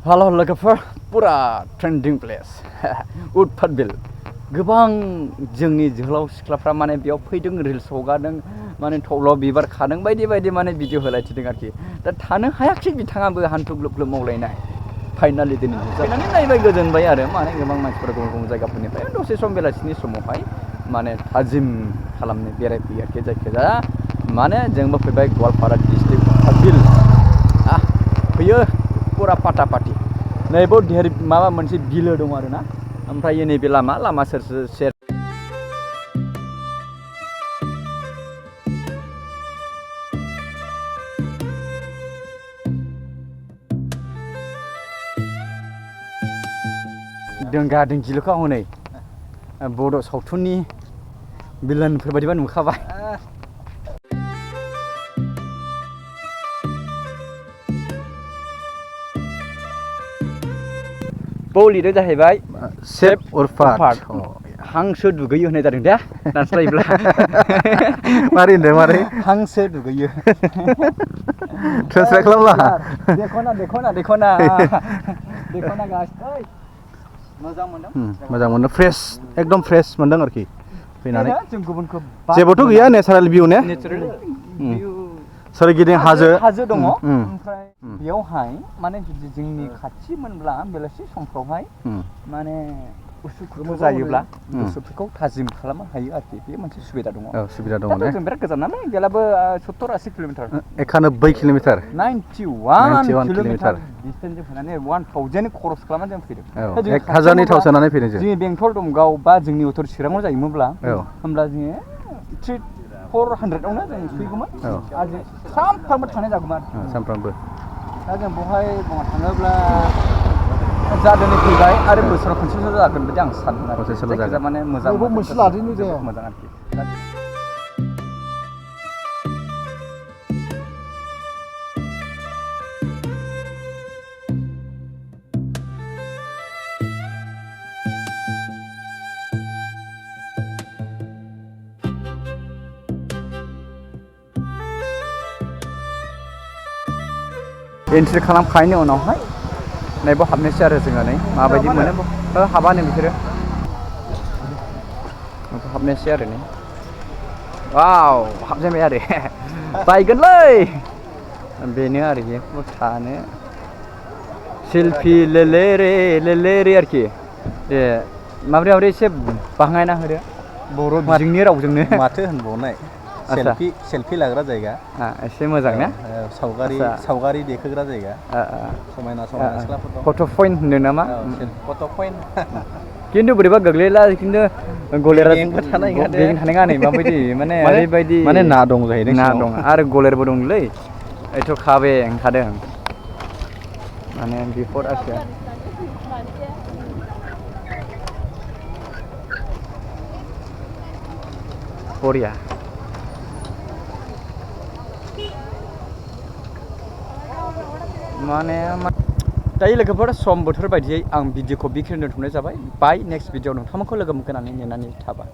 Halo लोगोफोर पुरा ट्रेंडिं place उरपाद बिल गोबां जोंनि जोहोलाव सिख्लाफ्रा माने बेयाव फैदों रिल्स हगारदों माने थब्ल बिबार खादों बायदि बायदि माने भिडिअ होलायथिदों आरोखि दा थानो हायाखै बिथाङाबो हान्थु ग्लुब ग्लुब मावलायनाय फाइनालि दिनै फैनानै नायबाय गोजोनबाय आरो माने गोबां मानसिफोरा गुबुन गुबुन जायगाफोरनिफ्राय दसे सम बेलासिनि समावहाय माने थाजिम खालामनो बेरायफैयो आरोखि जायखिजाया माने जोंबो फैबाय गवालपारा डिस्ट्रिक्ट उरपाद बिल फैयो पुरा पाटा पाटी नैबो धेर माबा मोनसे बिलो दं आरोना ओमफ्राय नैबे लामा सेर दोंगा दोंगिल'खौ हनै बड' सावथुननि बिलनफोर बायदिबा नुखाबाय लिरनाय जाहैबाय सेफ उरपाद हांसो दुगैयो होननाय जादों दे दानस्लायोब्ला मारै होनदों मारै हांसो दुगैयो ट्रेन्सलेट खालामला देखना गाइस मोजां मोनदों फ्रेश एकदम फ्रेश मोनदों आरोखि फैनानै जों गुबुनखौ जेबोथ' गैया नेचारेल भिउ ने सोरगिदिं हाजो दङ ओमफ्राय बेयावहाय माने जोंनि खाथिमोनब्ला बेलासि समफ्रावहाय माने उसुखुथु जायोब्ला गोसोफोरखौ थाजिम खालामनो हायो आरोखि बे मोनसे सुबिदा दङ सुबिदा दङ ने जों बिराद गोजान नालाय गैलाबो 70-80 किल'मिटार 91 किल'मिटार 91 किल'मिटार डिस्टेन्सजों फैनानै 1000 खरस खालामनानै जों फैदों 1000नि थाव सोनानै फैदों जों जोंनि बेंटल दमगाव बा जोंनि उत्तर चिराङाव जायोमोनब्ला होमब्ला जोङो 400आवनो जों फैगौमोन आरो सानफ्रामबो थांनाय जागौमोन सानफ्रामबो दा जों बेवहाय बुंनो थाङोब्ला जादों फैबाय आरो बोसोराव खनसेल' जागोन बायदि आं सानो आरो माने मोजां मोनसे लादोंनि दे मोजां आरोखि एन्ट्रि खालामखांनायनि उनावहाय नैबो हाबनोसै आरो जोङो नै माबायदि मोनो हाबानो बिसोरो हाबनोसै आरो नै वाव हाबजेनबाय आरो बायगोनलै बेनो आरो बे थानो सेल्फि लेले आरोखि दे माब्रै एसे बाङायना होदो बर' बिजोंनि रावजोंनो माथो होनबावनाय सेल्फि लाग्रा जायगा एसे मोजां ना सावगारि देखायग्रा जायगा समायना सिख्लाफोर दं फट' पइन्ट होनो नामा फट' पइन्ट खिन्थु बोरैबा गोग्लैला खिन्थु गलेरा थानाय नङा नै माबायदि माने ओरैबायदि माने ना दं जाहैदों ना दं आरो गलेरबो दंलै एथ' खाबे ओंखारदों माने बिफोर आरो बरिया माने दायो लोगोफोर सम बोथोर बायदियै आं भिडिअखौ बेखिनियाव दोनथ'नाय जाबाय बाय नेक्स्ट भिडिअ नोंथांमोनखौ लोगो मोनगोन होननानै नेनानै थाबाय।